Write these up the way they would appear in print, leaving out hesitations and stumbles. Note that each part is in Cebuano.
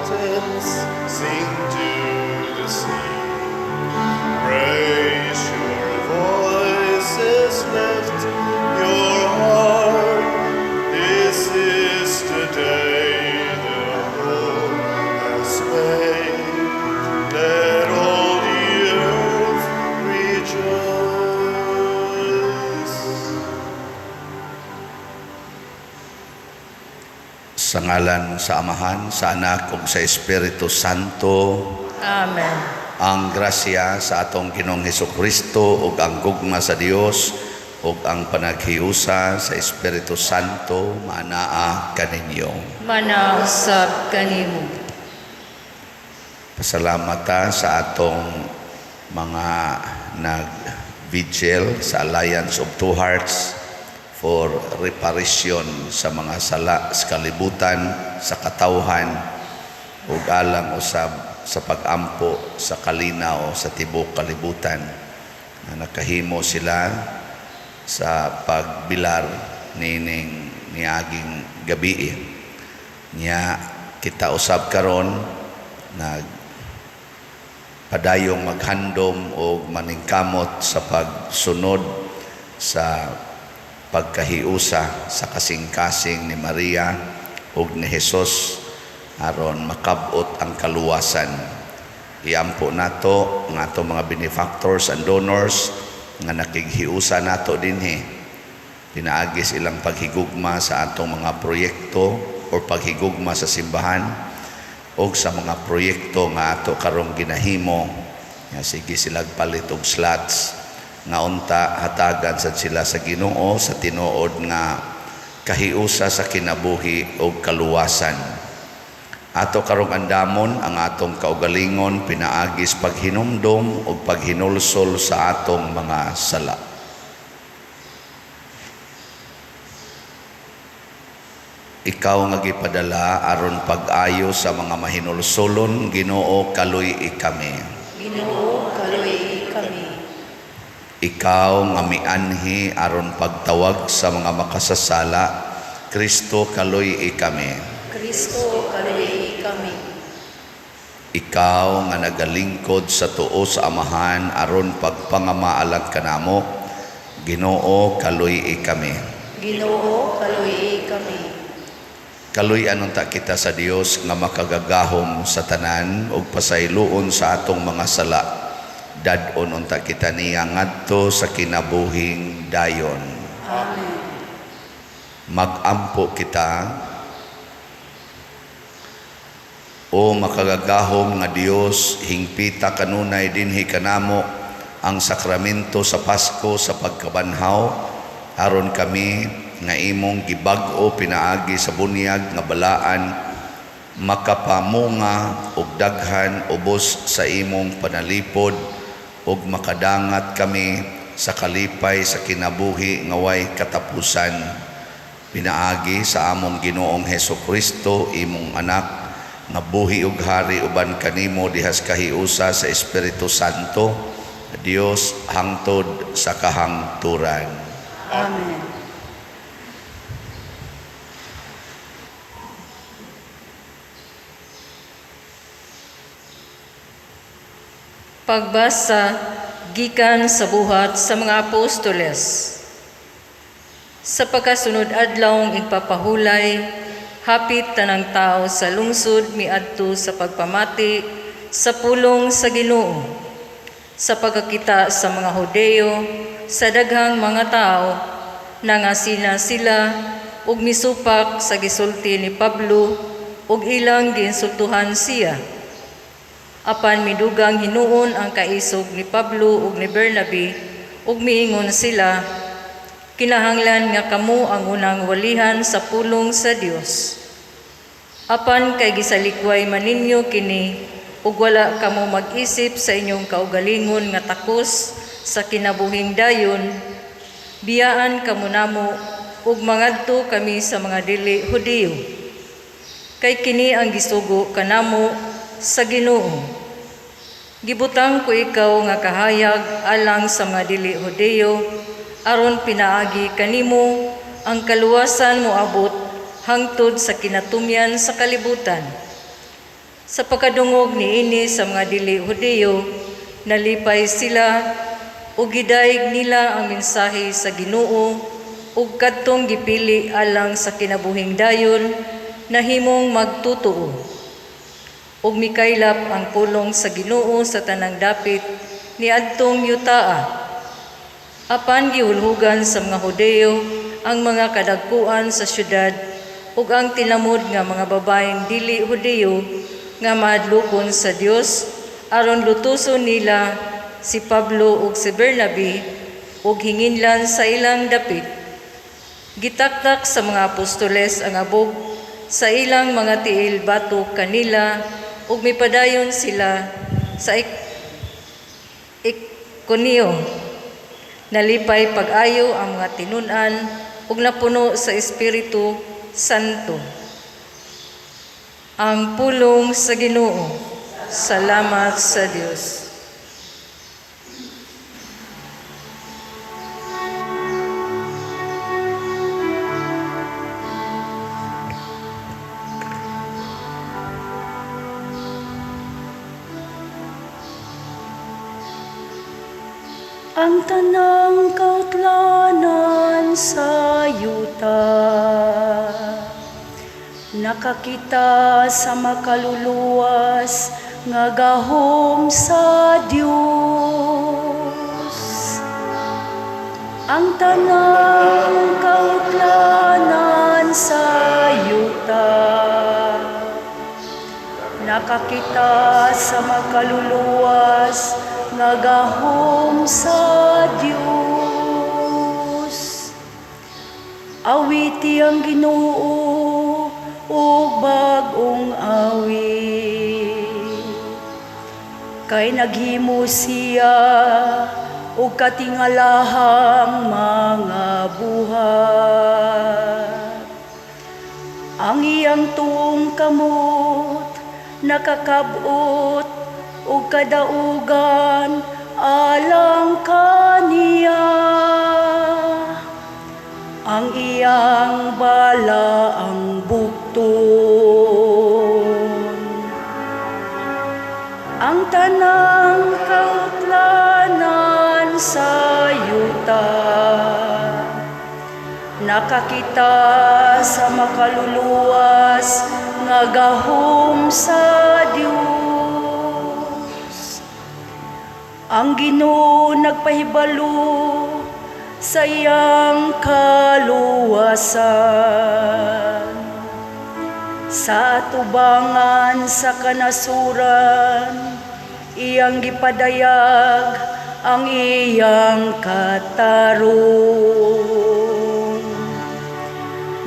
Mountains, sing to the sea. Raise your voices, lift your heart. This is the day the Lord has made. Let all the earth rejoice. Sa ngalan sa Amahan, sa Anak ug sa Espiritu Santo. Amen. Ang grasya sa atong Ginoong Hesukristo ug ang gugma sa Dios ug ang panaghiusa sa Espiritu Santo maanaa kaninyo. Manaa usab kanimo. Pasalamat ta sa atong mga nag-vigil sa Alliance of Two Hearts for reparation sa mga sala sa kalibutan, sa katawhan, ug alang usab sa pag-ampo sa kalinaw sa tibuok kalibutan na nakahimo sila sa pagbilar nining niaging gabi. Nya kita usab karon nag padayong maghandom o maningkamot sa pagsunod sa pagkahiusa sa kasing-kasing ni Maria ug ni Jesus aron makab-ot ang kaluwasan. Iampo nato ang atong mga benefactors and donors nga nakighiusa nato dinhi pinaagi sa ilang paghigugma sa atong mga proyekto o paghigugma sa simbahan o sa mga proyekto nga ato karong ginahimo nga sige sila palit og slots nga unta hatagan sad sila sa Ginoo sa tinuod nga kahiusa sa kinabuhi og kaluwasan. Ato karong andamon ang atong kaugalingon pinaagi sa paghinumdom ug paghinulsol sa atong mga sala. Ikaw nga gipadala aron pag-ayo sa mga mahinulsolon, Ginoo, kaluy-i kami. Ginoo, kaluy-i kami. Ikaw nga mianhi aron pagtawag sa mga makasasala, Kristo, kaluy-i kami. Kristo, kaluy-i kami. Ikaw nga nagalingkod sa tuo sa Amahan aron pagpangamaalang kanamo, Ginoo, kaluy-i kami. Ginoo, kaluy-i kami. Kaluy-an unta kita sa Dios nga makagagahom sa tanan ug pasayloon sa atong mga sala. Dad-on unta kita niya ngadto sa kinabuhing dayon. Amen. Mag-ampo kita. O makagagahom nga Dios, hingpita kanunay dinhi kanamo ang sakramento sa Pasko sa pagkabanhaw, aron kami nga imong gibag-o pinaagi sa bunyag nga balaan makapamunga og daghan ubos sa imong panalipod ug makadangat kami sa kalipay sa kinabuhi nga way katapusan pinaagi sa among Ginoong Hesukristo, imong anak, nga buhi ug hari uban kanimo dihas kahiusa sa Espiritu Santo, Dios, hangtod sa kahangturan. Amen. Pagbasa gikan sa Buhat sa mga Apostoles. Sa pagkasunod adlawng igpapahulay, hapit tanang tao sa lungsod miadto sa pagpamati sa pulong sa Ginoo. Sa pagkakita sa mga Hudeo, sa daghang mga tao, nangasina sila ug misupak sa gisulti ni Pablo ug ilang giinsultuhan siya. Apan midugang hinuon ang kaisog ni Pablo ug ni Bernabe ug miingon sila, kinahanglan nga kamo ang unang walihan sa pulong sa Dios. Apan kay gisalikway man ninyo kini ug wala kamo mag-isip sa inyong kaugalingon nga takos sa kinabuhing dayon, biyaan kamo namo ug mangadto kami sa mga dili Hudiyo. Kay kini ang gisugo kanamo sa Ginoo. Gibutang ko ikaw nga kahayag alang sa mga dili Hudiyo, aron pinaagi kanimo ang kaluwasan moabot hangtod sa kinatumyan sa kalibutan. Sa pagkadungog niini sa mga dili Hudiyo, nalipay sila ug gidayeg nila ang mensahe sa Ginoo, ug kadtong gipili alang sa kinabuhing dayon nahimong magtutuo. Ug mikaylap ang pulong sa Ginoo sa tanang dapit niadtong yutaa. Apan gihulhugan sa mga Hudiyo ang mga kadagkuan sa syudad ug ang tinamod nga mga babaeng dili Hudiyo nga mahadlokon sa Dios aron lutuson nila si Pablo ug si Bernabe ug hinginlan sa ilang dapit. Gitaktak sa mga apostoles ang abog sa ilang mga tiil batok kanila ug mipadayon sila sa Iconio. Nalipay pag-ayo ang mga tinun-an ug napuno sa Espiritu Santo. Ang pulong sa Ginoo. Salamat sa Dios. Ang tanang kautlanan sa yuta nakakita sa makaluluwas nga gahom sa Dios. Ang tanang kautlanan sa yuta nakakita sa makaluluwas nga gahom sa Dios. Awiti ang Ginoo og bag-ong awit. Kay naghimo siya og katingalahang mga buhat. Ang iyang tuong kamot nakakab-ot og kadaugan alang kaniya. Ang iyang bala ang bukton. Ang tanang kautlanan sa yuta nakakita sa makaluluwas nga gahom sa Dios. Ang Ginoo nagpahibalo sa iyang kaluwasan. Sa atubangan sa kanasuran, iyang gipadayag ang iyang katarong.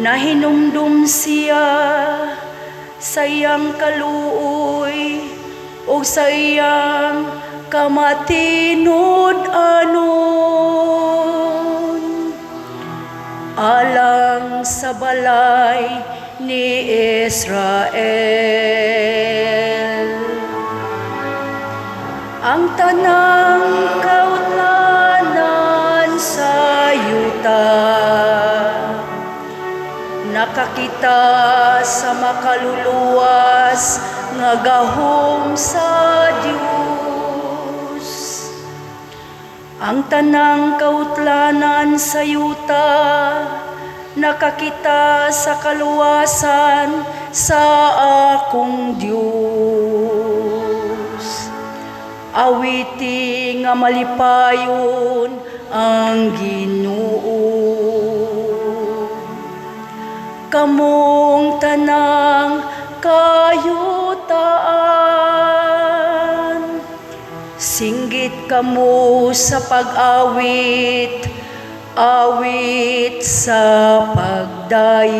Nahinumdum siya sa iyang kaluoy ug sa iyang kamatinud-anon alang sa balay ni Israel. Ang tanang kautlanan sa yuta nakakita sa makaluluwas nga gahom sa Dios. Ang tanang kautlanan sa yuta nakakita sa kaluwasan sa akong Dios. Awiti nga malipayon ang Ginoo. Kamong tanang kayutaan, singgit kamo sa pag-awit, awit sa pagdayeg.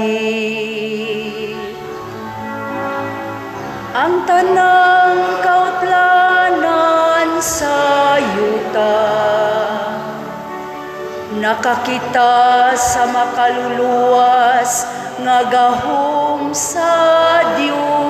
Ang tanang kautlanan sa yuta nakakita sa makaluluwas nga gahom sa Dios.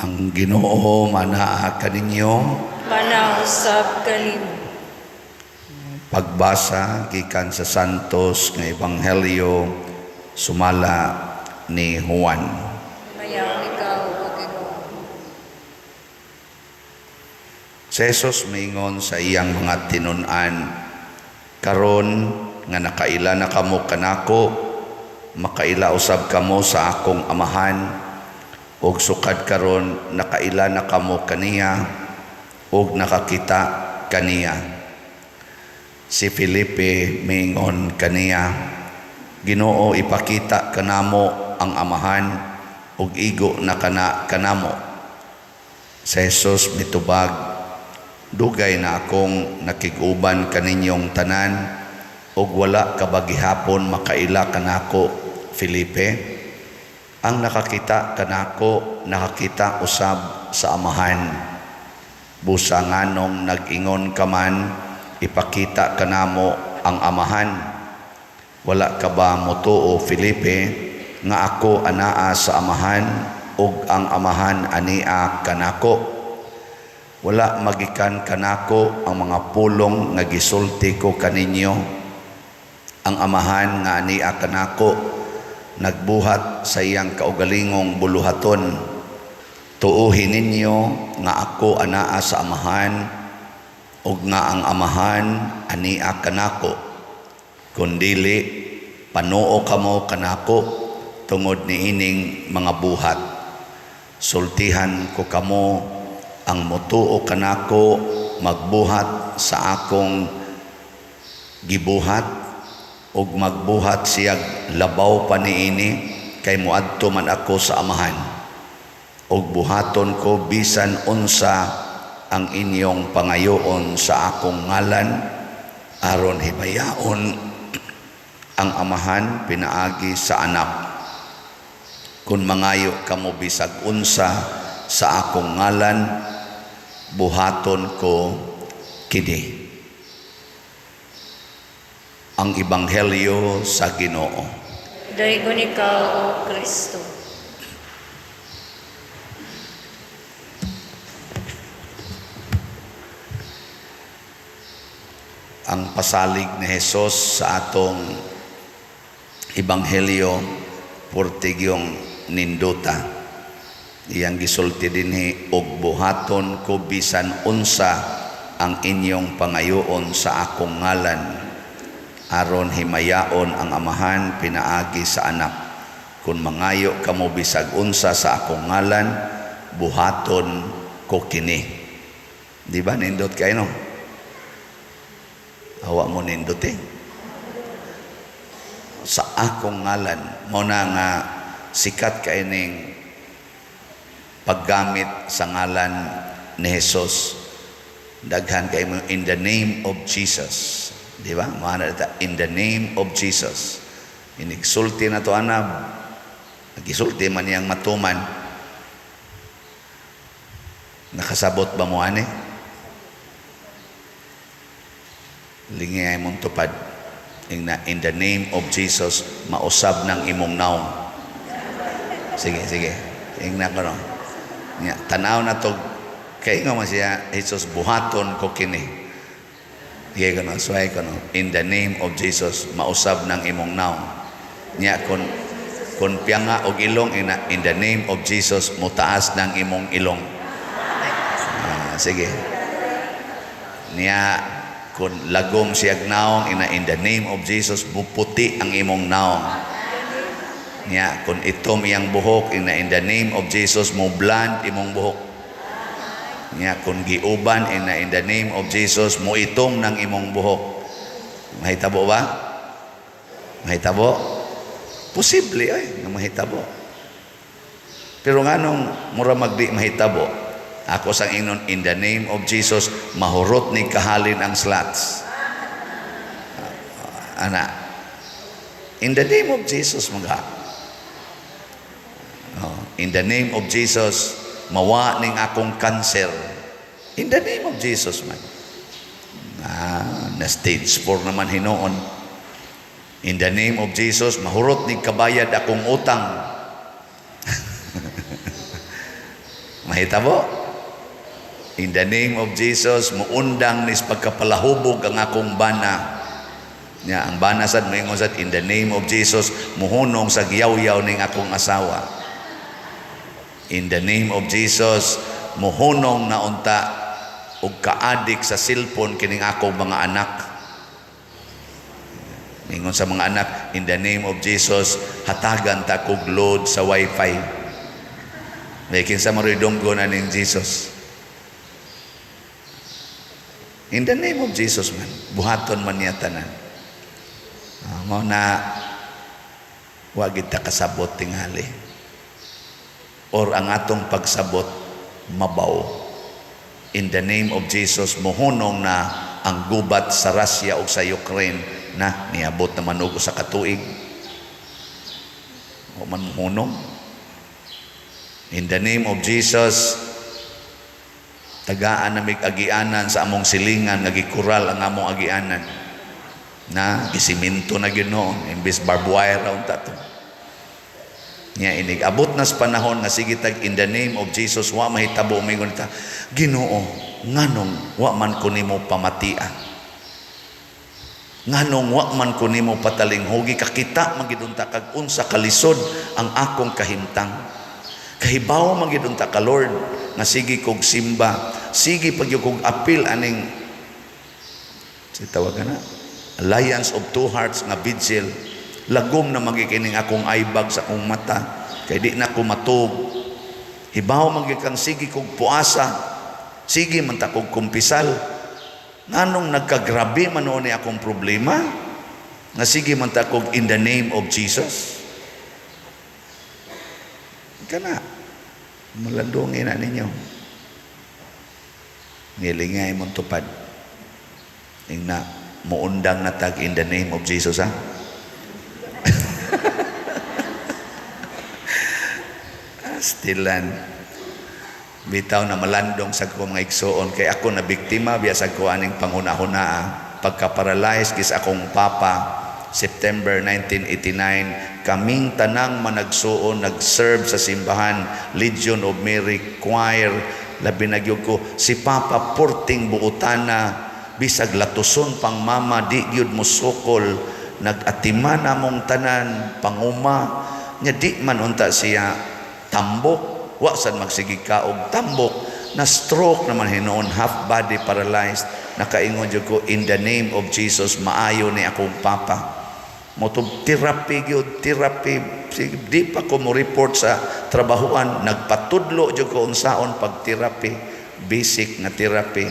Ang Ginoo manaa kaninyo. Manausab kanimo. Pagbasa gikan sa Santos nga Ebanghelyo sumala ni Juan. Mayaon ikaw, O Ginoo. Si Jesus miingon sa iyang mga tinun-an, karon nga nakaila na kamo kanako, makaila usab kamo sa akong amahan, ug sukad karon nakaila na kamo kaniya ug nakakita kaniya. Si Felipe miingon kaniya, Ginoo, ipakita kanamo ang amahan ug igo na kana kanamo. Si Jesus mitubag, dugay na akong nakig-uban kaninyong tanan ug wala ka ba gihapon makaila kanako, Felipe? Ang nakakita kanako, nakakita usab sa amahan. Busa nganong nag-ingon ka man, ipakita kanamo ang amahan? Wala ka ba motuo, Felipe, nga ako anaa sa amahan ug ang amahan ania kanako? Wala magikan kanako ang mga pulong nga gisulti ko kaninyo. Ang amahan nga ania kanako nagbuhat sa iyang kaugalingong buluhaton. Tuohi ninyo nga ako anaa sa amahan ug nga ang amahan ania kanako. Kun dili, panuo kamo kanako tungod niining mga buhat. Sultihan ko kamo, ang motuo kanako magbuhat sa akong gibuhat ug magbuhat siyag labaw pa niini, kay moadto man ako sa amahan. Ug buhaton ko bisan unsa ang inyong pangayoon sa akong ngalan, aron himayaon ang amahan pinaagi sa anak. Kun mangayo kamo bisag unsa sa akong ngalan, buhaton ko kini. Ang Ebanghelyo sa Ginoo. Daygon ikaw, O Kristo. Ang pasalig ni Jesus sa atong Ebanghelyo purtigyong nindota. Iyang gisulti dinhi, og buhaton ko bisan unsa ang inyong pangayoon sa akong ngalan, aron himayaon ang amahan pinaagi sa anak. Kun mangayo kamo bisag unsa sa akong ngalan, buhaton ko kini. Di ba nindot kayo, no? Awa mo nindot eh. Sa akong ngalan, mo na nga sikat kay ning paggamit sa ngalan ni Jesus. Daghan kay mo in the name of Jesus. Di ba? Maana dita, in the name of Jesus. Inigsulti na to anab. Nagisulti man niyang matuman. Nakasabot ba mo ani? Lingay mong tupad. Ingna, in the name of Jesus, mausab ng imong naong. Sige, sige. Ingna ko no. Nya, tanaw na to, kay nga man siya, Jesus, buhaton ko kini. Sige ko no, suway ko no. In the name of Jesus, mausab ng imong naong. Nya, kun piyanga og ilong, ina, in the name of Jesus, mutaas ng imong ilong. Sige. Nya, kun lagom siyag naong, ina, in the name of Jesus, muputi ang imong naong. Nya, kun itom iyang buhok, ina, in the name of Jesus, mo blond imong buhok. Nya, kun giuban, ina, in the name of Jesus, mo itom ng imong buhok. Mahitabo ba? Mahitabo? Posible ay nga mahitabo. Pero nganong mura magdi mahitabo? Ako sang ingnon, in the name of Jesus, mahurot ni kahalin ang slots. Ana, in the name of Jesus, mga. Oh, in the name of Jesus, mawa ning akong cancer. In the name of Jesus, man. Na stage 4 naman hinuon. In the name of Jesus, mahurot ni kabayad akong utang. Mahitabo. In the name of Jesus, muundang nis pagkapalahubog ang akong bana. Nya ang bana sad moingon sad, in the name of Jesus, muhunong sa giyawyaw ning akong asawa. In the name of Jesus, muhunong na unta og kaadik sa cellphone kining akong mga anak. Ingon sa mga anak, in the name of Jesus, hatagan ta kog load sa wifi. May kinsa maroy dunggo na ning Jesus. In the name of Jesus man, buhaton man niya tanan. Mao na wa gid ta kasabot tingali. Or ang atong pagsabot mabaw. In the name of Jesus, muhunong na ang gubat sa Russia o sa Ukraine na niabot naman og usa ka tuig. O man muhunong. In the name of Jesus, tagaan na mig agianan sa among silingan nga gikural ang among agianan. Na gisiminto na gyud noon imbes barbed wire ra unta to. Nya inig abot na sa panahon nga sige tag in the name of Jesus, wa mahitabo, mingon ta, "Ginoo, nganong wa man ko nimo pamatia? Nganong wa man ko nimo patalinghugi? Kakita man gid unta kag unsa kalisod ang akong kahimtang. Kahibaw man gid unta ka, Lord, nga sige kog simba, sige pag kog apil aning si tawagan na Alliance of Two Hearts nga vigil. Lagom na magikining akong eyebag sa akong mata kay di na ko matug. Hibaw man gyud kang sige kog puasa, sige man ta kog kumpisal. Nganong nagkagrabe man ni akong problema nga sige man ta kog in the name of Jesus?" Kana malandungin na ninyo, ngilingay mong tupad ing na muundang na tag in the name of Jesus, ha. Stilan bitaw na malandong sa ko, mga igsuon, kay ako na biktima biya sa ko aning panghuna-huna. Pagka-paralyze gis akong papa September 1989, kaming tanang managsuon nag-serve sa simbahan, Legion of Mary Choir, labi na gyud ko. Si papa porting buotana, bisag latuson pang mama, di gyud mosukol. Nag-atiman among tanan panguma nya, di man unta siya tambok, wa sad magsige kaog tambok. Na stroke naman hinuon, half body paralyzed. Nakaingon jud ko, "In the name of Jesus, maayo ni akong papa." Motub therapy gyud, therapy. Sige, di pa ko mo report sa trabahuan, nagpatudlo jud ko unsaon pag therapy, basic nga therapy.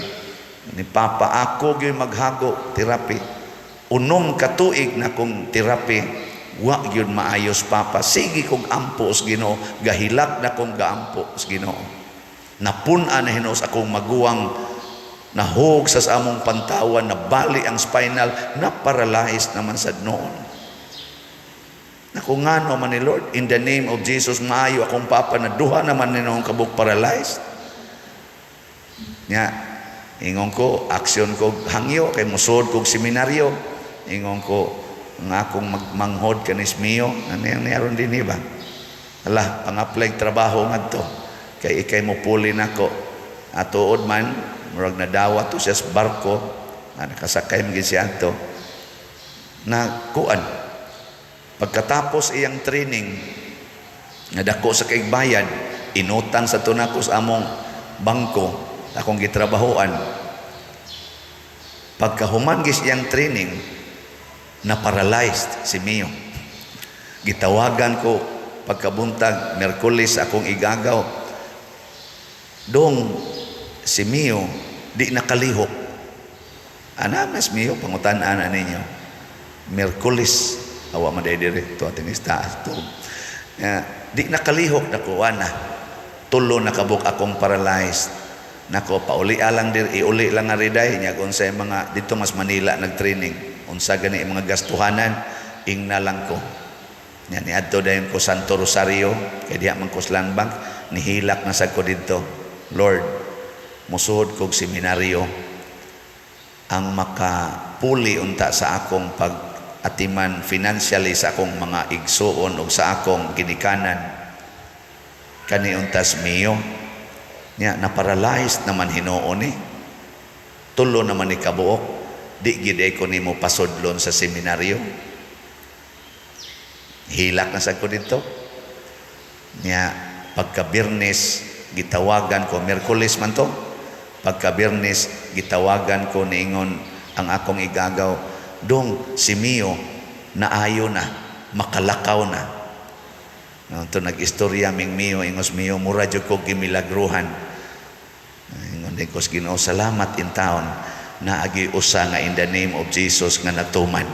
Ni papa, ako gyud maghago therapy. 6 ka tuig na kong therapy, wa gyud maayos papa. Sige kog ampo sa Ginoo, gahilak na kong gaampo sa Ginoo. Napun-an na hinuos akong maguwang, nahug sa among pantawan, nabali ang spinal, na paralyzed naman sad noon. Naku, ngano man ni Lord, in the name of Jesus, maayo akong papa na duha naman ni noong kabuk paralyzed? Nya, ingon ko, aksyon ko hangyo, kay musuod kog seminaryo. Ingon ko, nga akong magmanghod kanis Mio, ano yung niyaron din ba? Ala, pang-apply trabaho ngadto. Kay ikay mo puli nako. Atuod man, murag nadawa to siya sa barko, na nakasakay man siya ato. Na kuan, pagkatapos iyang training, nadako sa kaigbayad, inutang sa tunako sa among bangko, akong gitrabahoan. Pagkahuman gis iyang training, na paralyzed si Mio. Gitawagan ko pagkabuntag, Merkulis, akong igagaw. "Dong, si Mio, di nakalihok." Ana mas Mio, pangutan-an na ninyo. Merkulis, awa man day diri to ating ista to. Di nakalihok na ko ana. Tulo na kabuk akong paralyzed. Nako, pauli lang dir, iuli lang nga riday nya unsay mga dito mas Manila nag-training. Unsa gani mga gastuhanan, ingna lang ko. Nya niadto dayon ko Santo Rosario kay diha man ko sa Land Bank, nihilak na sad ko didto. "Lord, musuhod kog seminaryo, ang makapuli unta sa akong pag atiman financially sa akong mga igsuon o sa akong ginikanan kani untas Mio." Nya na-paralyzed naman hinuon ni. Tulo naman ni kabuok. Di gid ko nimo pasudlon sa seminaryo. Hilak na sad ko dito. Nya pagka Biyernes gitawagan ko, Miyerkules man to. Pagka Biyernes gitawagan ko, niingon ang akong igagaw, "Dong, si Mio naayo na, makalakaw na." No, to nag-istorya ming Mio, ingos Mio, "Mura jud ko gimilagruhan." Ingon din ko sa Ginoo, "Salamat in taon naagi usa nga in the name of Jesus nga natuman."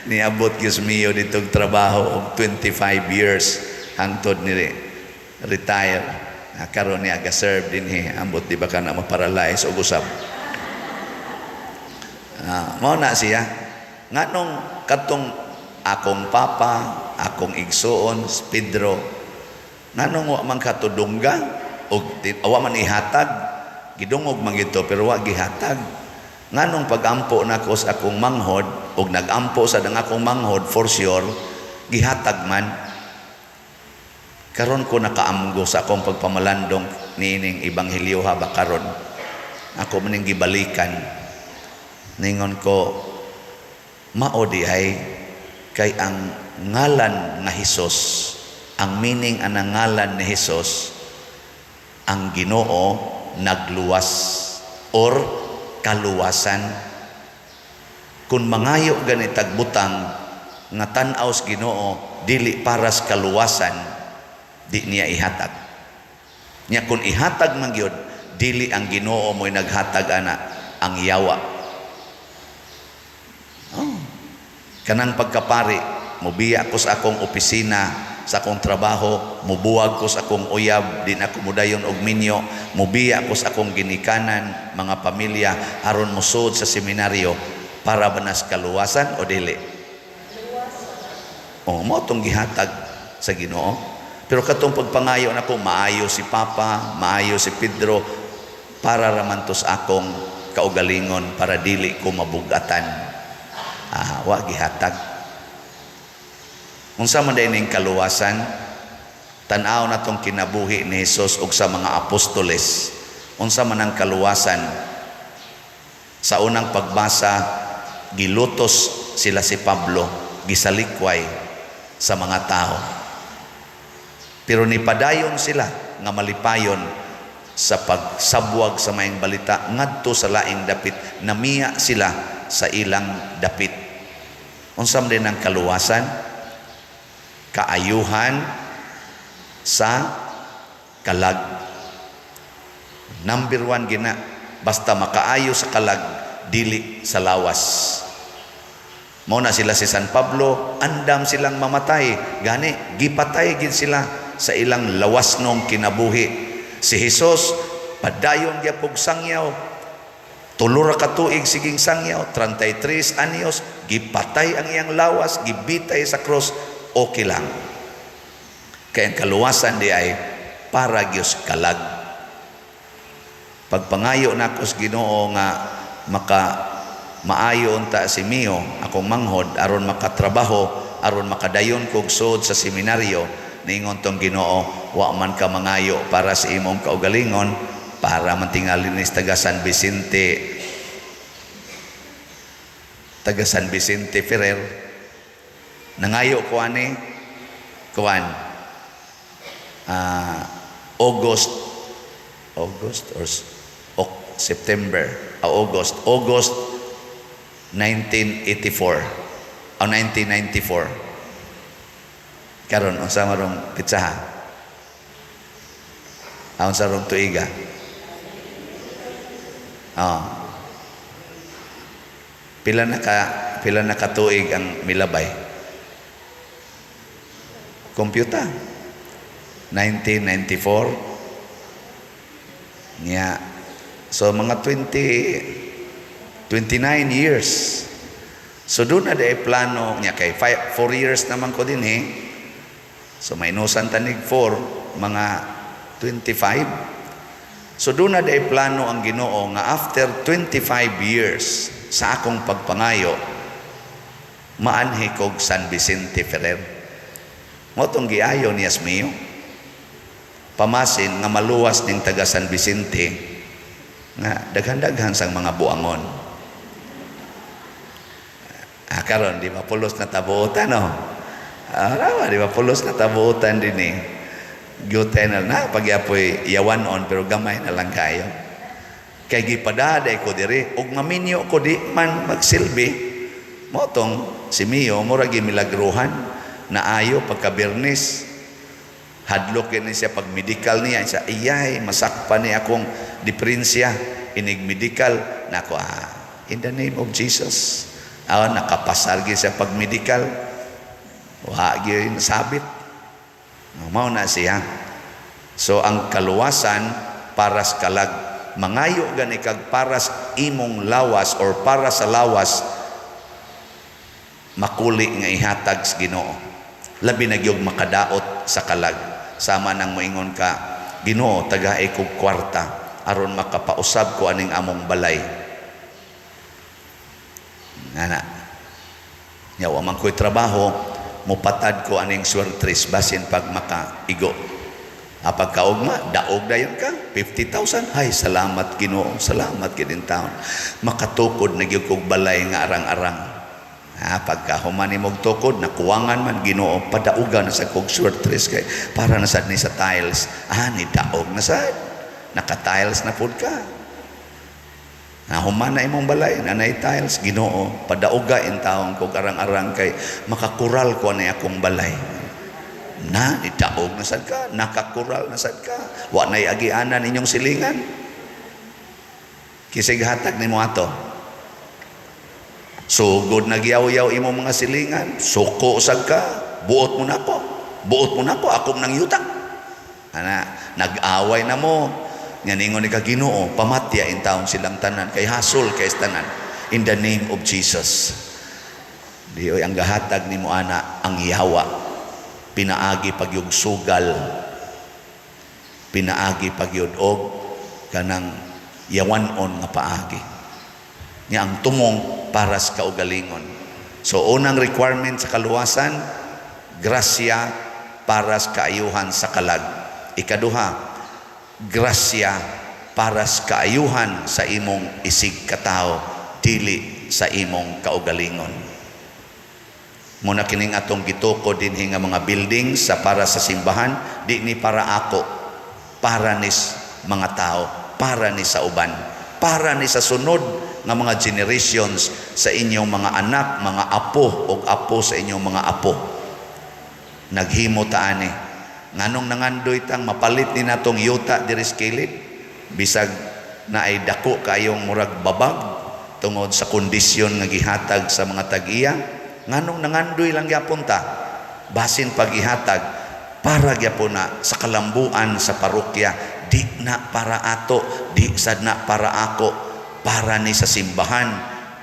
Niabot gyud Mio ditong trabaho og 25 years hangtod ni retire. Ah, karon niya ga-serve dinhi, ambot di ba ka na ma-paralyze og usab. Ah, mao na siya. Nganong katong akong papa, akong igsuon, si Pedro, nganong wa man katudungga og wa man ihatag, gidungog man gito pero wa gihatag. Nganong pagampo nako sa akong manghod og nagampo sa ang akong manghod, for sure gihatag man? Karon ko nakaamgo sa akong pagpamalandong niining ebanghelyo ba karon. Ako maning gibalikan. Ningon ko, mao di ay kay ang ngalan nga Hesus, ang meaning anang ngalan ni Hesus, ang Ginoo nagluwas or kaluwasan. Kung mangayo ganitag butang nga tan-aw sa Ginoo dili para sa kaluwasan, di niya ihatag. Nya kung ihatag man gyud, dili ang Ginoo mo'y naghatag ana, ang yawa. Oh. Kanang pagkapari, mubiya ko sa akong opisina, sa akong trabaho, mubuwag ko sa akong uyab, di na ako mudayon og minyo, mubiya ko sa akong ginikanan, mga pamilya, aron musud sa seminaryo, para ba nas kaluwasan o dili? Oh, mao tong gihatag sa Ginoo. Pero katong pagpangayo nako, maayo si Papa, maayo si Pedro, para raman to sa akong kaugalingon, para dili ko mabugatan. Ah, wa gihatag. Unsa man diay ning kaluwasan? Tan-aw na tong kinabuhi ni Hesus ug sa mga apostoles. Unsa man ang kaluwasan? Sa unang pagbasa, gilutos sila si Pablo, gisalikway sa mga tao. Pero nipadayon sila nga malipayon sa pagsabwag sa maayong balita ngadto sa laing dapit, namiya sila sa ilang dapit. Unsa man din ang kaluwasan? Kaayuhan sa kalag. Number one gina, basta makaayo sa kalag, dili sa lawas. Mao na sila si San Pablo, andam silang mamatay. Gani, gipatay gid sila sa ilang lawas nong kinabuhi. Si Jesus, padayon gyapog sangyaw. 3 ra ka tuig siging sangyaw, 33 anyos, gipatay ang iyang lawas, gibitay sa cross, okay lang. Kaya ang kaluwasan di ay para gyud kalag. Pagpangayo nako sa Ginoo nga maka maayo unta si Mio, akong manghod, aron makatrabaho, aron makadayon kog sud sa seminaryo, niingon tong Ginoo, "Wa man ka mangayo para sa imong kaugalingon, para man tingali ni taga San Vicente, taga San Vicente Ferrer." Nangayo ko ani kuan August, August or September, August, August 1984 o 1994. Karon unsa marong pitsaha? Ah, unsa rong tuiga? Ah. Pila na katuig ang milabay? Computer. 1994. Nya. So mga 20 29 years. So doon na day plano niya kay 4 years naman ko din eh. So minusan tanig 4, mga 25. So doon na day plano ang Ginoo nga after 25 years sa akong pagpangayo, maanhi kog San Vicente Ferrer. Mao tong giayo ni Asmio. Pamasin nga maluwas ning taga San Vicente nga daghan-daghan sang mga buangon. Ah, karon di ba pulos na tabuotan, no? Ah, rawa, di ba pulos na tabuotan din eh. Gyutay na na pagyapoy yawanon pero gamay na lang kayo. Kay gipadaday ko diri ug maminyo ko di man magsilbi. Mao tong si Mio mura gimilagruhan na ayo pagka Biyernes. Hadlok ni siya pag medical niya siya, iyay masakpan ni akong diferensya inig medical nako, ah, in the name of Jesus. Ah, nakapasar gyud siya pag medical. Wa gyud sabit. Mao na siya. So ang kaluwasan para sa kalag, mangayo gani kag para sa imong lawas or para sa lawas, makuli nga ihatag sa Ginoo. Labi na gyud makadaot sa kalag. Sama nang moingon ka, "Ginoo, tagae kog kwarta aron makapausab ko aning among balay." Ngana. Nya wa man ko'y trabaho, mupatad ko aning swertres basin pag makaigo. Ah, pagkaugma, daog dayon ka, 50,000. Hay, salamat Ginoo, salamat gid taon. Makatukod na gyud kog balay nga arang-arang. Ha, pagka human nimog tukod, nakuwangan man, "Ginoo, padaugan na sa kog swertres kay para na sad ni sa tiles." Ah, ni daog na sad. Naka-tiles na pud ka. Nahuman na imong balay, nanay tiles, "Ginoo, padauga in taon kog arang-arang kay makakural ko ani akong balay." Na, itaog na sad ka, nakakural na sad ka. Wa na'y agianan inyong silingan. Kisig hatag nimo ato. Sugod nagyaw-yaw imong mga silingan, suko sad ka, "Buot mo nako. Buot mo nako, akong nang yuta." Ana, nag-away na mo. Nga ningon ni ka, "Ginoo, pamatya in taon silang tanan kay hasol kay tanan in the name of Jesus." Di oy, ang gahatag nimo ana ang yawa. Pinaagi pagyug sugal. Pinaagi pagyud og kanang yawanon nga paagi. Nya ang tumong para sa kaugalingon. So unang requirement sa kaluwasan, grasya para sa kaayuhan sa kalag. Ikaduha, grasya para sa kaayuhan sa imong isig katao, dili sa imong kaugalingon. Muna kining atong gitukod dinhi nga mga buildings sa para sa simbahan, di ni para ako, para nis mga tao, para ni sa uban, para ni sa sunod nga mga generations, sa inyong mga anak, mga apo ug apo sa inyong mga apo. Naghimo ta ani. Nganong nangandoy tang mapalit ni natong yuta diri sa kilid, bisag na ay dako kayong murag babag tungod sa kondisyon nga gihatag sa mga tag-iya? Nganong nangandoy lang gyapon ta? Basin pag-ihatag para gyapon na sa kalambuan sa parokya, di na para ato, di sad na para ako, para ni sa simbahan,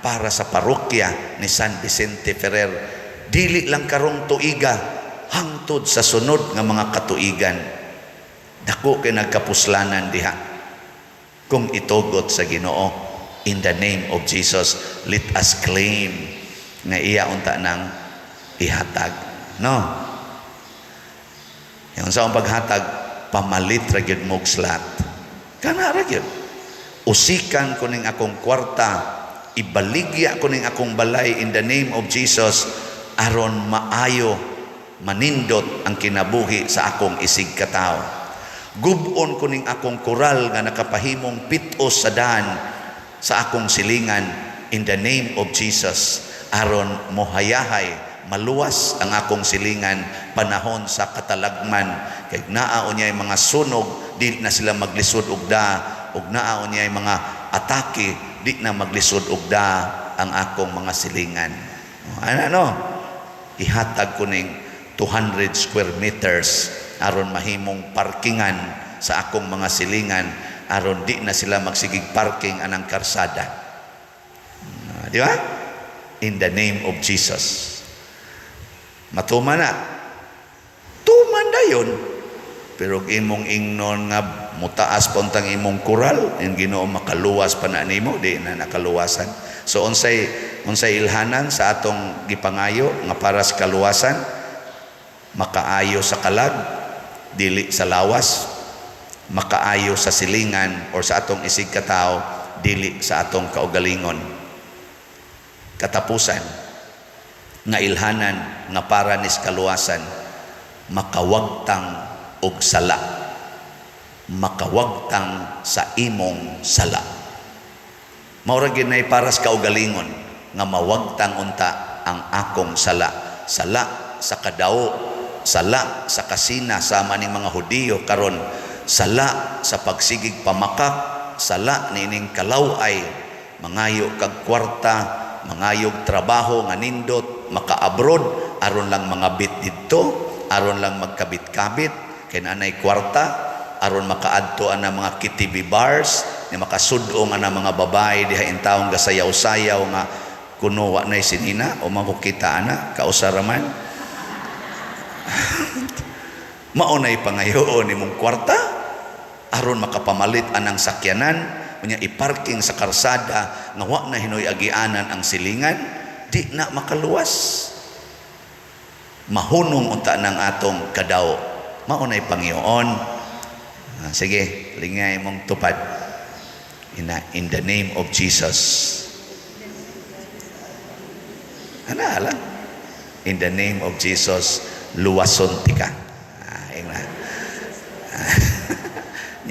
para sa parokya ni San Vicente Ferrer. Dili lang karong tuiga, hangtod sa sunod nga mga katuigan. Dako kay nagkapuslanan diha. Kung itugot sa Ginoo, in the name of Jesus, let us claim nga iya unta nang ihatag. No? Yung sa akong paghatag, pamalit ra gyud mo'g slot. Kana ra gyud. Usikan ko ning akong kwarta, ibaligya ko ning akong balay in the name of Jesus aron maayo, manindot ang kinabuhi sa akong isig katao. Gub-on ko ning akong koral nga nakapahimong pitos sa daan sa akong silingan in the name of Jesus aron mohayahay, maluwas ang akong silingan panahon sa katalagman, kay naa unyay mga sunog, di na sila maglisod og da, ug naa unyay mga atake, di na maglisod og da ang akong mga silingan. Ano, no, ihatag ko ning 200 square meters aron mahimong parkingan sa akong mga silingan, aron di na sila magsigig parking anang karsada. Ah, di ba? In the name of Jesus. Matuman na. Tuman na yun. Pero imong ingnon nga mutaas pontang imong kural, yung Ginoo makaluwas pa na nimo, di na nakaluwasan. So unsay unsay ilhanan sa atong gipangayo nga para sa kaluwasan? Makaayo sa kalag, dili sa lawas. Makaayo sa silingan or sa atong isig katao, dili sa atong kaugalingon. Katapusan, nga ilhanan nga para nis kaluwasan, makawagtang og sala. Makawagtang sa imong sala. Mao ra gyud nay para sa kaugalingon nga mawagtang unta ang akong sala. Sala sa kadao, sala sa kasina sama ning mga Hudiyo karon, sala sa pagsigig pamakak, sala niining kalaway, mangayo kag kwarta, mangayog trabaho nga nindot, maka-abroad aron lang mangabit didto, aron lang magkabit-kabit kay naanay kwarta, aron makaadto ana mga KTV bars, ni makasud-ong ana mga babae diha intawong gasayaw-sayaw nga kuno wa nay sinina o makukita ana kausa ra man. Mao nay pangayoon nimong kwarta aron makapamalit anang sakyanan, unya iparking sa karsada nga wa na hinoy agianan ang silingan, di na makaluwas. Mahunong unta ng atong kadaw. Mao nay pangayoon. Sige, lingay mong tupad. In the name of Jesus. Ana lang. In the name of Jesus, luwason tika. Ingna.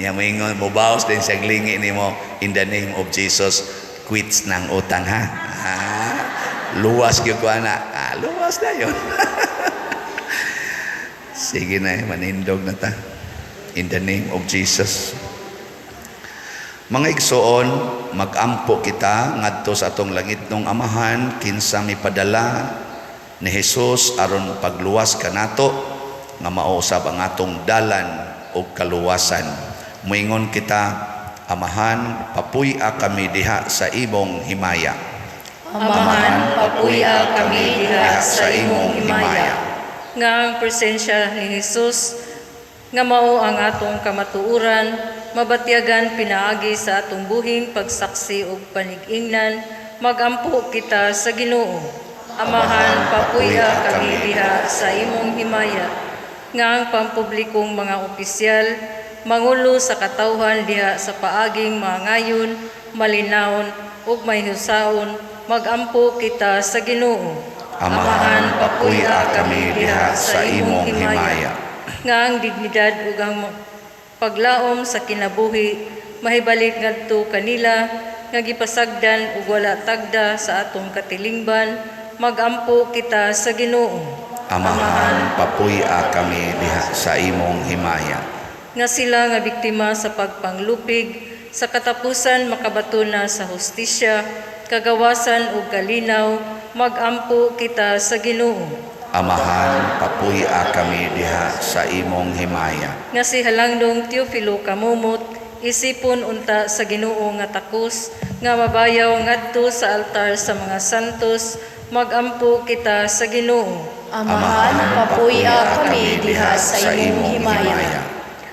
Niya moingon, mobaos din siya glingi nimo, in the name of Jesus, quits ng utang ha. Luwas gyud ko ana. Luwas na yun. Sige na, manindog na ta. In the name of Jesus. Mga igsoon, magampo kita ngadto sa atong langitnong Amahan, kinsa mipadala ni Jesus aron pagluwas kanato nga mausab ang atong dalan og kaluwasan. Moingon kita, Amahan, papuy-a kami diha sa imong himaya. Amahan, papuy-a kami diha sa imong himaya. Nga ang presensya ni Jesus nga mao ang atong kamatuoran, mabatyagan pinaagi sa atong buhing pagsaksi ug panig-ingnan, magampo kita sa Ginoo. Amahan, papuy-a kami diha sa imong himaya. Nga ang pampublikong mga opisyal, mangulo sa katawhan diha sa paaging mangayon, malinawon ug mahiusaon, magampo kita sa Ginoo. Amahan, papuy-a kami diha sa imong himaya. Nga ang dignidad ug ang paglaom sa kinabuhi mahibalik ngadto kanila nga gipasagdan ug wala tagda sa atong katilingban, magampo kita sa Ginoo. Amahan, papuy-a kami diha sa imong himaya. Nga sila nga biktima sa pagpanglupig sa katapusan makabato na sa hustisya, kagawasan ug kalinaw, magampo kita sa Ginoo. Amahan, papuy-a kami diha sa imong himaya. Nga si Halangdong Teofilo Camomot, isipon unta sa Ginoo nga takos, nga mabayaw ngadto sa altar sa mga santos, magampo kita sa Ginoo. Amahan, papuy-a kami diha sa imong himaya.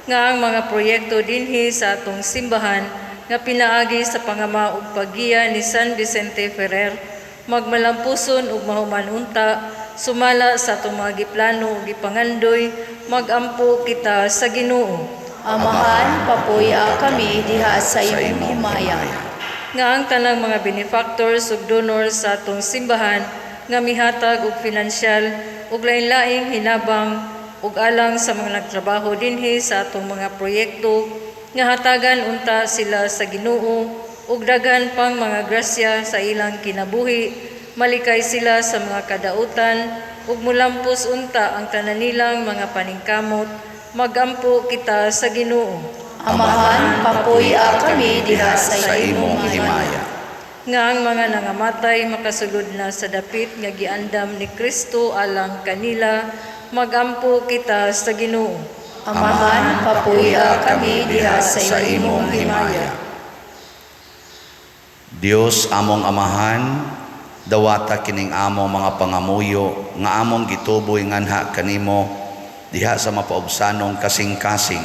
Nga ang mga proyekto dinhi sa atong simbahan nga pinaagi sa pangama ug paggiya ni San Vicente Ferrer, magmalampuson ug mahuman unta, sumala sa atong mga giplano ug gipangandoy, magampo kita sa Ginoo. Amahan, papuy-a kami diha sa imong himaya. Nga ang tanang mga benefactors ug donors sa atong simbahan nga mihatag og finansyal ug lain-laing hinabang ug alang sa mga nagtrabaho dinhi sa atong mga proyekto, nga hatagan unta sila sa Ginoo ug daghan pang mga grasya sa ilang kinabuhi, malikay sila sa mga kadautan ug mulampos unta ang tanan nilang mga paningkamot, magampo kita sa Ginoo. Amahan, papuy-a kami diha sa imong himaya. Nga ang mga nangamatay makasulod na sa dapit nga giandam ni Kristo alang kanila, magampo kita sa Ginoo. Amahan, papuy-a kami diha sa imong himaya. Dios among Amahan, dawata kining among mga pangamuyo nga among gituboy nganha kanimo diha sa mapaubsanong kasing-kasing,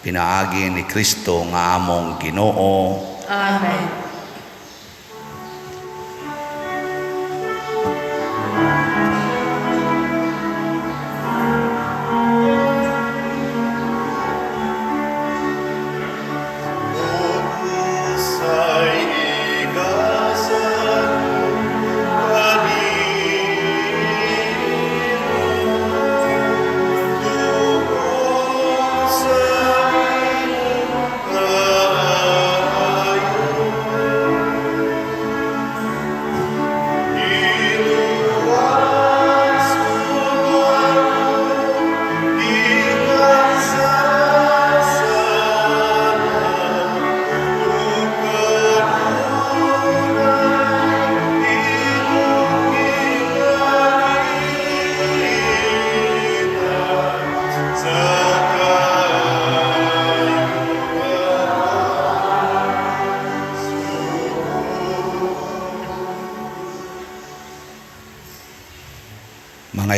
pinaagi ni Kristo nga among Ginoo. Amen.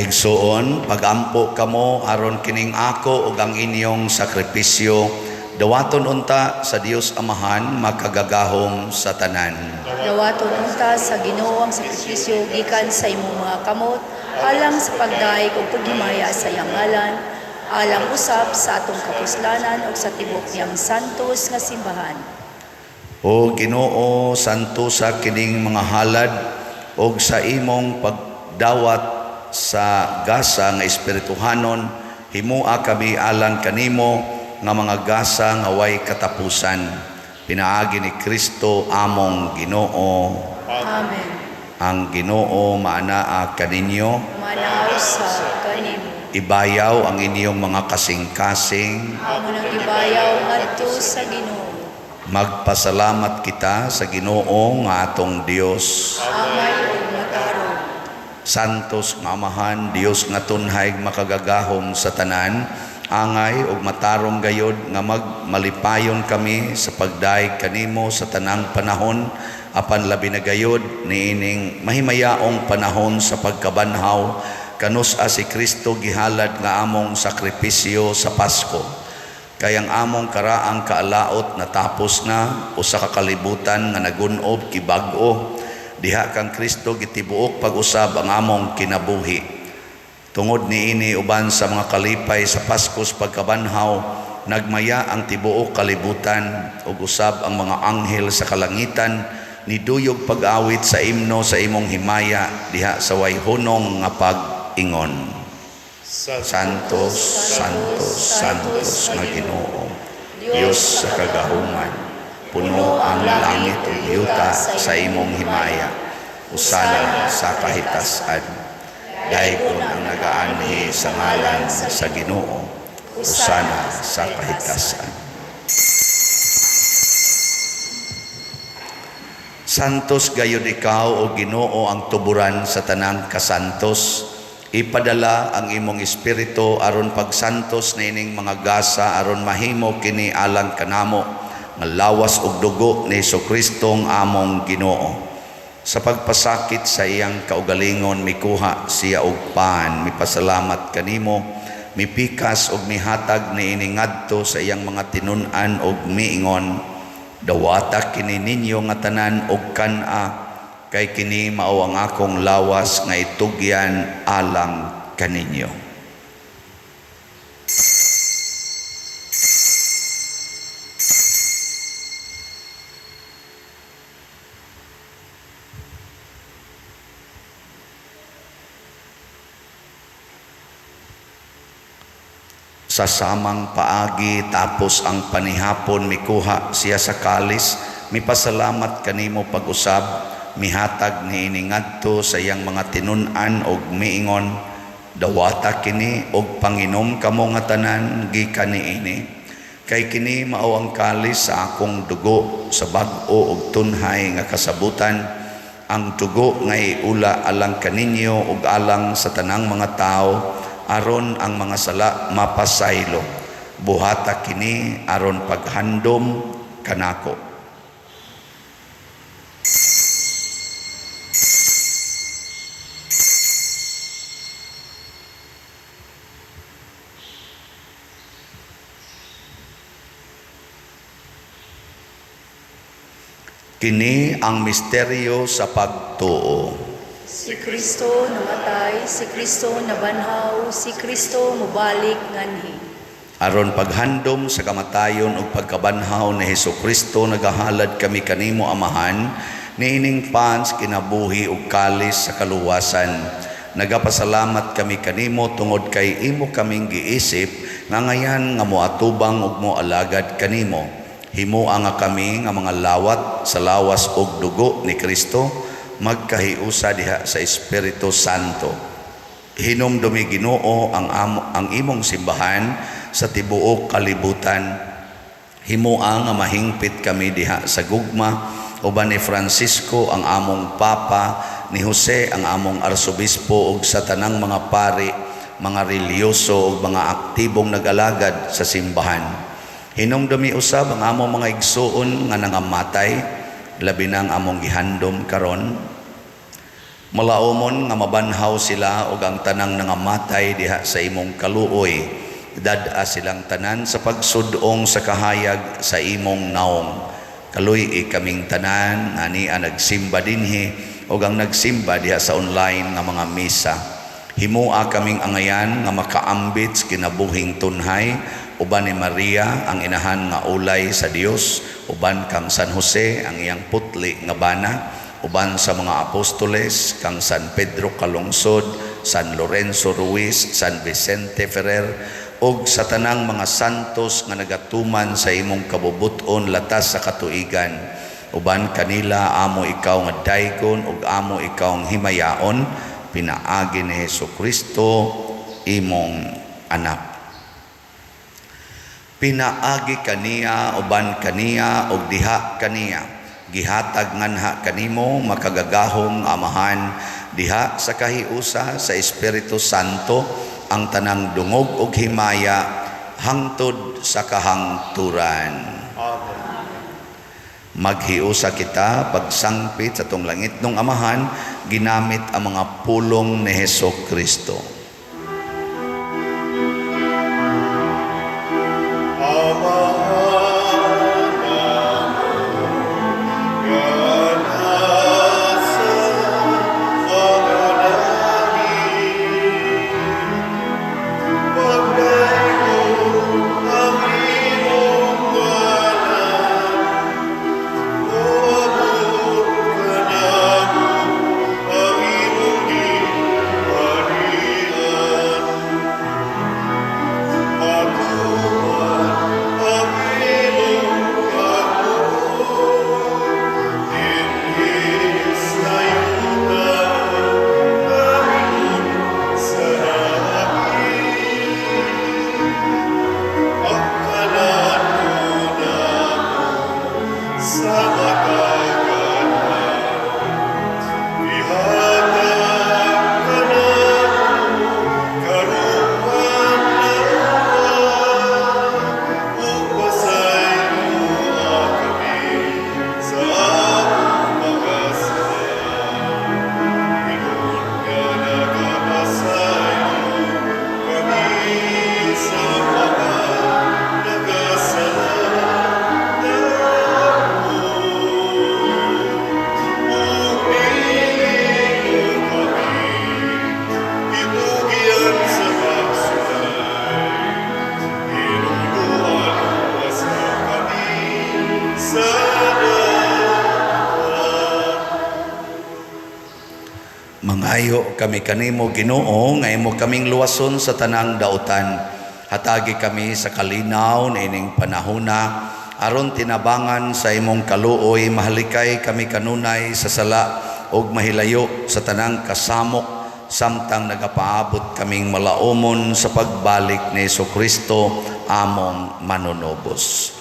Mga igsoon, pagampo kamo aron kining ako ug ang inyong sakripisyo dawaton unta sa Dios Amahan makagagahom sa tanan. Dawaton unta sa Ginoo ang sakripisyo gikan sa imong mga kamot alang sa pagdaig ug paghimaya sa iyang ngalan, alang usab sa atong kapuslanan ug sa tibuok niyang santos nga simbahan. O Ginoo, santosa kining mga halad ug sa imong pagdawat sa gasa nga espirituhanon, himua kami alang kanimo nga mga gasa nga way katapusan. Pinaagi ni Kristo among Ginoo. Amen. Ang Ginoo maanaa kaninyo. Manaw sa kanimo. Ibayaw ang inyong mga kasing-kasing. Amo nang gibayaw ngadto sa Ginoo. Magpasalamat kita sa Ginoo nga atong Dios. Angay ug matarong. Santos nga Amahan, Dios nga tunhay makagagahom sa tanan, angay ug matarong gayod nga magmalipayon kami sa pagdayeg kanimo sa tanang panahon, apan labi na gayod niining mahimayaong panahon sa pagkabanhaw kanus-a si Kristo gihalad nga among sakripisyo sa Pasko. Kay ang among karaang kaalaot natapos na, usa ka kalibutan nga nagun-ob gibag-o. Diha kang Kristo gitibuok pag-usab ang among kinabuhi. Tungod niini uban sa mga kalipay sa Paskos pagkabanhaw, nagmaya ang tibuok kalibutan ug usab ang mga anghel sa kalangitan niduyog pag-awit sa imno sa imong himaya diha sa way hunong nga pag-ingon. Santos, Santos, Santos nga Ginoo, Dios sa kagahuman, puno ang langit ug yuta sa imong himaya. Hosana sa kahitasan. Daygon ang nagaanhi sa ngalan sa Ginoo. Hosana sa kahitasan. Santos gayud ikaw o Ginoo ang tuburan sa tanang kasantos. Ipadala ang imong espiritu aron pagsantos niining mga gasa aron mahimo kini alang kanamo nga lawas ug dugo ni Hesus-Kristong among Ginoo. Sa pagpasakit sa iyang kaugalingon mikuha siya og pan, mipasalamat kanimo, mipikas ug mihatag niini ngadto sa iyang mga tinun-an ug miingon, dawata kini ninyo nga tanan og kan-a, kay kini mao ang akong lawas nga itugyan alang kaninyo. Sa samang paagi tapos ang panihapon mikuha siya sa kalis, mipasalamat kanimo pag-usab, mihatag niini ngadto sa iyang mga tinun-an og miingon, dawata kini og panginom kamo nga tanan gikan niini, kay kini mao ang kalis sa akong dugo sa bag-o og tunhay nga kasabutan, ang dugo nga iula alang kaninyo ug alang sa tanang mga tawo aron ang mga sala mapasaylo. Buhata kini aron paghandom kanako. Kini ang misteryo sa pagtuo. Si Kristo namatay, si Kristo nabanhaw, si Kristo mobalik nganhi. Aron paghandom sa kamatayon ug pagkabanhaw ni Hesukristo, nagahalad kami kanimo Amahan, niining pans kinabuhi ug kalis sa kaluwasan. Nagapasalamat kami kanimo tungod kay imo kaming giisip nga ngayan nga moatubang ug moalagad kanimo. Himoa nga kami nga mga lawat sa lawas ug dugo ni Kristo, magkahiusa diha sa Espiritu Santo. Hinumdumi Ginoo ang imong simbahan sa tibuok kalibutan. Himoa nga mahingpit kami diha sa gugma uban ni Francisco ang among Papa, ni Jose ang among Arsobispo ug sa tanang mga pari, mga relihiyoso ug mga aktibong nag-alagad sa simbahan. Hinumdumi usab ang among mga igsuon nga nangamatay, labi na ang among gihandom karon. Malaumon nga mabanhaw sila ug ang tanang nangamatay diha sa imong kaluoy. Dad-a silang tanan sa pagsud-ong sa kahayag sa imong naong. Kaluy-i kaming tanan nga ania nagsimba dinhi ug ang nagsimba diha sa online nga mga misa. Himua kaming angayan nga makaambit sa kinabuhing tunhay uban ni Maria, ang inahan nga ulay sa Dios, uban kang San Jose, ang iyang putli nga bana, uban sa mga apostoles, kang San Pedro Calungsod, San Lorenzo Ruiz, San Vicente Ferrer, ug sa tanang mga santos nga nagatuman sa imong kabubut-on latas sa katuigan. Uban kanila amo ikaw nga daygon ug amo ikaw ang himayaon pinaagi ni Hesus Kristo, imong anak. Pinaagi kaniya, uban kaniya, ug diha kaniya, gihatag nganha kanimo, makagagahom Amahan, diha sa kahiusa sa Espiritu Santo, ang tanang dungog ug himaya hangtod sa kahangturan. Amen. Maghiusa kita pagsangpit sa atong langitnong Amahan ginamit ang mga pulong ni Heso Kristo. Amahan namo nga nasa mga langit, Pagdaygon ang imong ngalan, Moabot kanamo ang imong gingharian. Matuman ang imong kabuot dinhi sa yuta ingon sa langit. Ang kalanon namo sa matag adlaw, ihatag kanamo karong adlaw, ug pasayloa kami sa among mga sala, ingon nga nagapasaylo kami sa mga nagasala namo. Ug dili mo kami itugyan sa pagsulay, Hinuluan sa kami sa daotan. Mangayo kami kanimo, Ginoo, nga imo kaming luwason sa tanang dautan. Hatagi kami sa kalinaw niining panahona aron tinabangan sa imong kaluoy mahalikay kami kanunay sa sala ug mahilayo sa tanang kasamok samtang nagapaabot kaming malaumon sa pagbalik ni Kristo, among manunubos.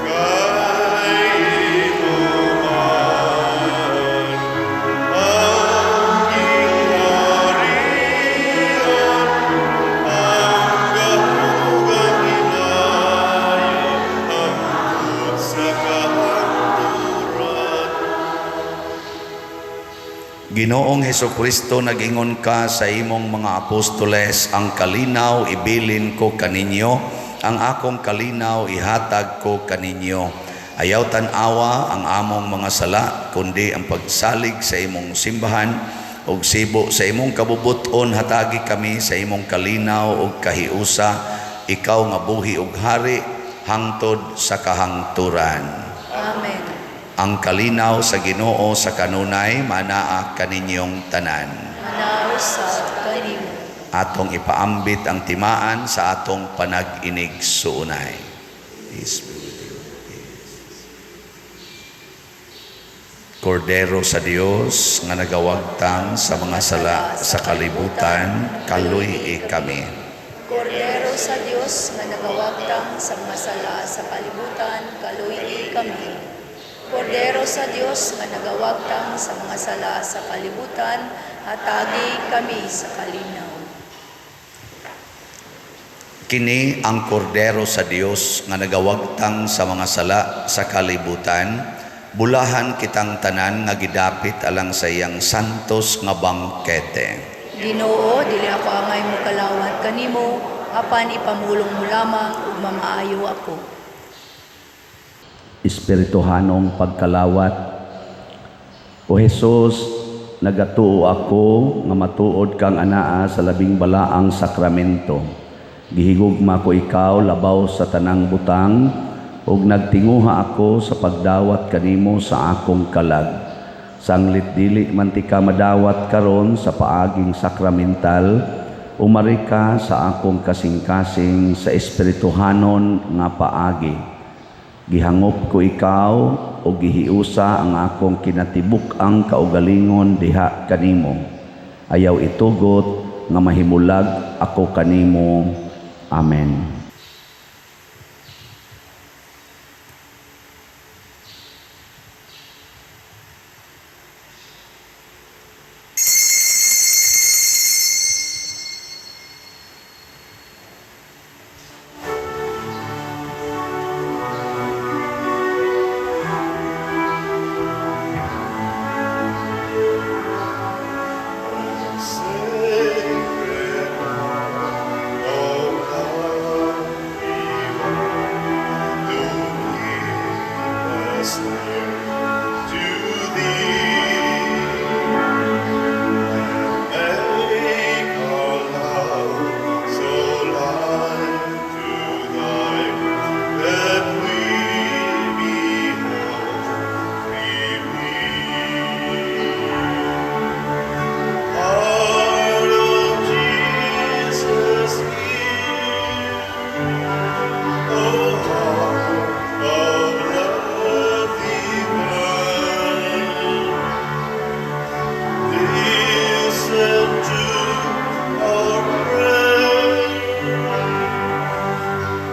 Kay imo man ang gingharian, ang gahom, ang himaya, hangtod sa kahangturan. Ginoong Hesukristo, nag-ingon ka sa imong mga apostoles, "Ang kalinaw ibilin ko kaninyo, ang akong kalinaw ihatag ko kaninyo." Ayaw tan-awa ang among mga sala, kundi ang pagsalig sa imong simbahan, ug sibo sa imong kabubuton hatagi kami sa imong kalinaw ug kahiusa, ikaw nga buhi ug hari hangtod sa kahangturan. Amen. Ang kalinaw sa Ginoo sa kanunay manaa kaninyong tanan. Manaa usab kanimo. Atong ipaambit ang timaan sa atong panag-inigsuonay. Peace be with you. Peace. Kordero sa Dios nga nagawagtang sa mga sala sa kalibutan, kaluy-i kami. Kordero sa Dios nga nagawagtang sa mga sala sa kalibutan, kaluy-i kami. Kordero sa Dios nga nagawagtang sa mga sala sa kalibutan, hatagi kami sa kalinaw. Kini ang kordero sa Dios nga nagawagtang sa mga sala sa kalibutan. Bulahan kitang tanan nga gidapit alang sa iyang santos nga bangkete. Ginoo, dili ako angay mokalawat kanimo, apan ipamulong mo lamang ug mamaayo ako. Espirituhanong pagkalawat. O Hesus, nagatuo ako nga matuod kang anaa sa labing balaang sakramento. Gihigugma ko ikaw labaw sa tanang butang ug nagtinguha ako sa pagdawat kanimo sa akong kalag. Sanglit dili man tika madawat karon sa paaging sakramental, umari ka sa akong kasing-kasing sa espirituhanon nga paagi. Gihangop ko ikaw o gihiusa ang akong kinatibuk-ang kaugalingon diha kanimo. Ayaw itugot nga mahimulag ako kanimo. Amen. Sacred heart, oh come, do keep us near to Thee, and make our love so like to Thine, that we be all free. Heart of Jesus, hear. O heart of love divine, listen to our prayer.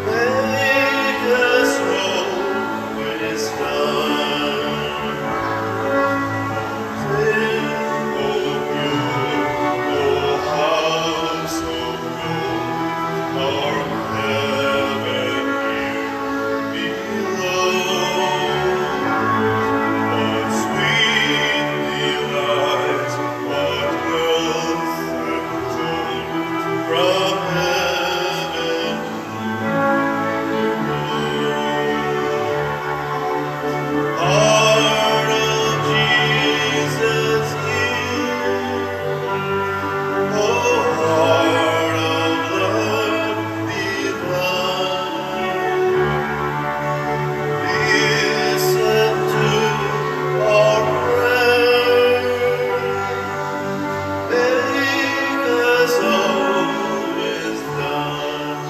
Make us whole when it's done. O pure, O house of gold, our heaven here below. What sweet delights, what wealth untold from heaven below. Heart of Jesus, hear. O heart of love divine, listen to our prayer. Make us always thine.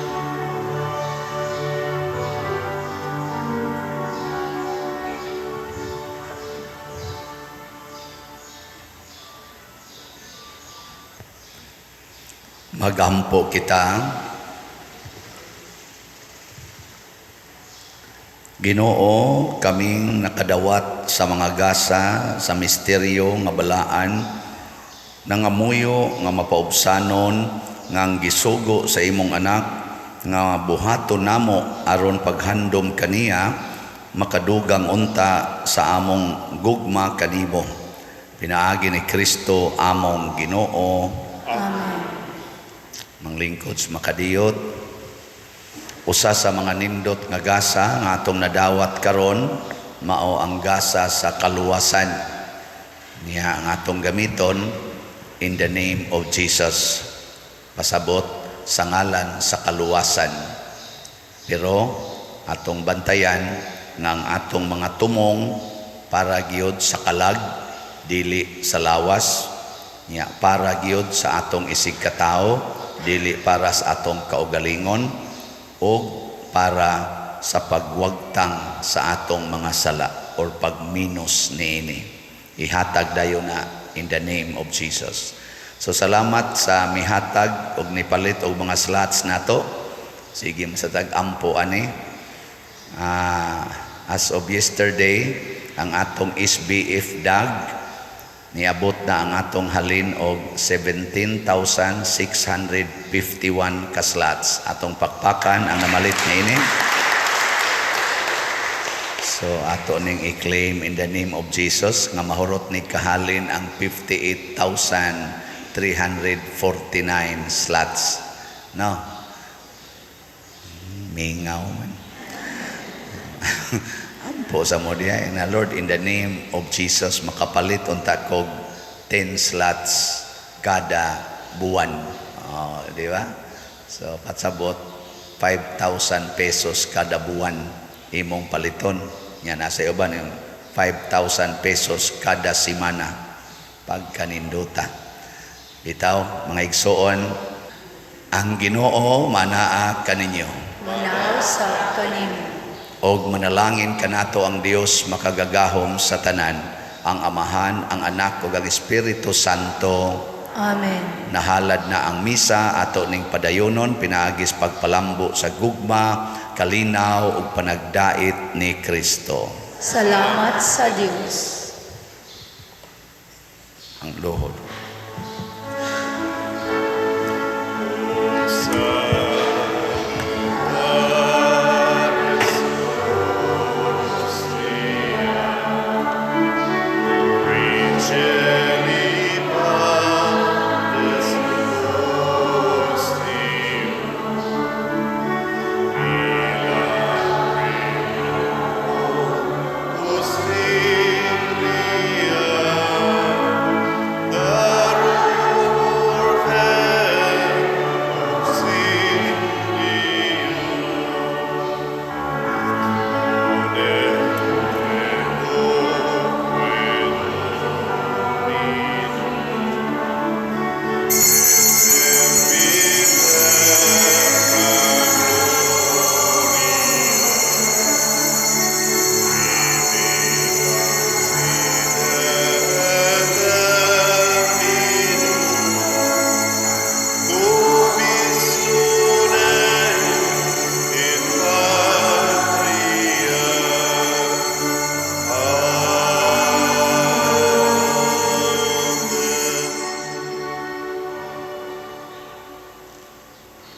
Magampo kita. Ginoo, kaming nakadawat sa mga gasa sa misteryo nga balaan, nangamuyo nga mapaubsanon nga ang gisugo sa imong anak nga buhaton namo aron paghandom kaniya makadugang unta sa among gugma kanimo. Pinaagi ni Kristo among Ginoo. Amen. Manglingkod sa makadiyot, usa sa mga nindot nga gasa nga atong nadawat karon mao ang gasa sa kaluwasan. Niya ang atong gamiton, "In the name of Jesus." Pasabot sa ngalan sa kaluwasan. Pero atong bantayan nga ang atong mga tumong para gyud sa kalag, dili sa lawas. Niya para gyud sa atong isig katao, dili para sa atong kaugalingon o para sa pagwagtang sa atong mga sala or pagminus niini. Ihatag dayon na in the name of Jesus. So salamat sa mihatag og nipalit og mga slots nato. Sige, masatag ampo ani. As of yesterday, ang atong SBF DAG niabot na ang atong halin og 17,651 ka slots. Atong pakpakan ang namalit niini. So So ato ning i-claim in the name of Jesus nga mahurot ni kahalin ang 58,349 slots. No? Mingaw man. Ampo sa mo diha na, "Lord, in the name of Jesus, makapalit unta kog 10 slots kada buwan." Oh, di ba? So patsabot 5,000 pesos kada buwan imong paliton. Nya nasa uban yung 5,000 pesos kada semana pagkaninduta. Bitaw, mga igsoon, ang Ginoo manaa kaninyo. Manaa usab kanimo. Og manalangin kanato ang Dios makagagahom sa tanan, ang Amahan, ang Anak ug ang Espiritu Santo. Amen. Nahalad na ang misa, ato ning padayonon pinaagis pagpalambo sa gugma, kalinaw ug panagdait ni Kristo. Salamat sa Dios. Ang luhod.